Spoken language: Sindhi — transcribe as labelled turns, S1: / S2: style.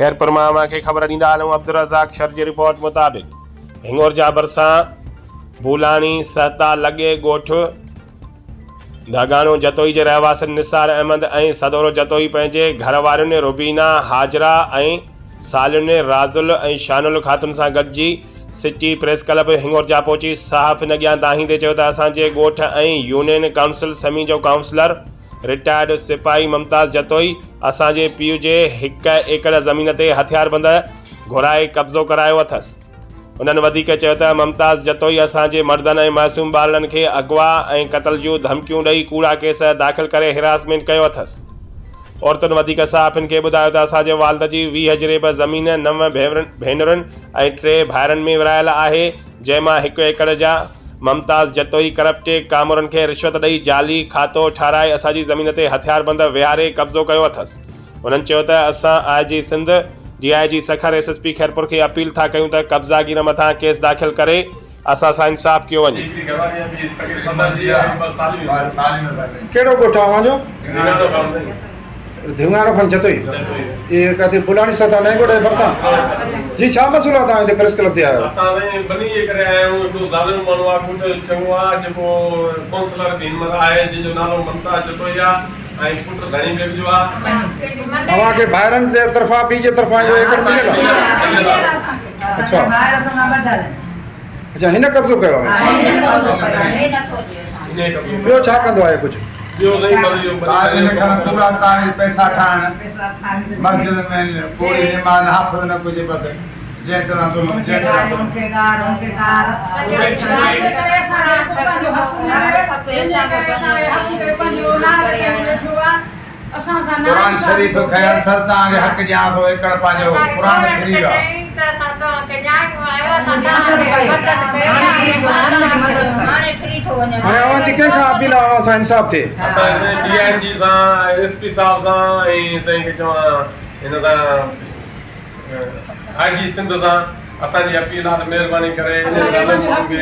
S1: خيرپور مان اوهان کي خبر ڏيندا هلون عبدالرزاق شر جي رپورٽ مطابق هڱورجا ڀرسان بولاڻي سهتا لڳي ڳوٺ ڌڳاڻو جتوئي جي رهواسين نثار احمد ۽ سدورو جتوئي پنهنجي گهر وارين روبينا هاجره ۽ سالين رازل ۽ شانل خاتون سان گڏجي سٽي پريس ڪلب هڱورجا پهچي صحافين اڳيان دانهيندي چيو ته اسان جي ڳوٺ ۽ يونين ڪائونسل سمي جو ڪائونسلر رٽائرڊ سپاهي ممتاز جتوئي اسان جي پيء جي هڪ ايڪڙ زمين تي هٿياربند گهرائي قبضو ڪرايو اٿس. هنن وڌيڪ چيو ته ممتاز جتوئي اسان جي مردن ۽ معصوم ٻارڙن کي اغوا ۽ قتل جون ڌمڪيون ڏئي ڪوڙا ڪيس داخل ڪري هراسمينٽ ڪيو اٿس. عورتن وڌيڪ صحافين کي ٻڌايو ته اسان جي والد جي 20 جريب زمين نو ڀينرن ۽ ٽي ڀائرن ۾ ورهايل آهي جنهن مان هڪ ايڪڙ جا ممتاز جتوئي ڪرپٽ ڪامورن کي رشوت ڏئي جعلي کاتو ٺاهرائي اسان جي زمين تي هٿياربند ويهاري قبضو ڪيو اٿس. هنن چيو ته اسان I G Sindh, D I G Sukkur, S S P Khairpur کي اپيل ٿا ڪيون ته قبضاگير مٿان ڪيس داخل ڪري اسان سان انصاف ڪيو وڃي.
S2: ڪهڙو ڳوٺ آ اوهان جو؟ ڌڱارو خان جتوئي اهي ڪاٿي بولاڻي ساٿا نئين ڳوٺ جي ڀرسان جي ڇا مسئلو آ توهان هتي پريس ڪلب تي آيا آهيو؟
S3: اسان سائين ٻني جي ڪري آيا آهيون هڪڙو ظالم ماڻهو آ ڳوٺ جو چڱو آ جيڪو ڪونسلر به هن مهل آهي جنهن جو نالو ممتاز جتوئي آ ۽ پٽ ڌڻي بيگ جو آ.
S2: اوهان کي ڀائرن جي طرفان پيء جي طرفان اهو ايڪڙ مليل آ؟ اڇا اڇا هن قبضو ڪيو آهي ٻيو ڇا ڪندو آهي ڪجهه؟
S3: ٻيو سائين بس اهو ٻني
S4: بعد
S3: ڪري
S4: ۾ کڻ ڪوڙا تاڙي پئسا ٺاهڻ مسجد ۾ پوري نماز حافظ نه ڪجي بس جنهن طرح ظلم جنهن طرح ظلم. قرآن شريف کنيل اٿس توهان کي حق ڏيان ٿو ايڪڙ پنهنجو قرآن ڦري ويو آهي.
S2: هاڻي اوهان جي ڪنهن کان اپيل آهي اوهان سان انصاف ٿئي.
S3: اسان سائين ڊي I جي سان ايس پي صاحب سان ۽ سائين کي چوان هن سان آء جي سنڌ سان اسان جي اپيل آهي ته مهرباني ڪري انهن ظالم ماڻهن کي.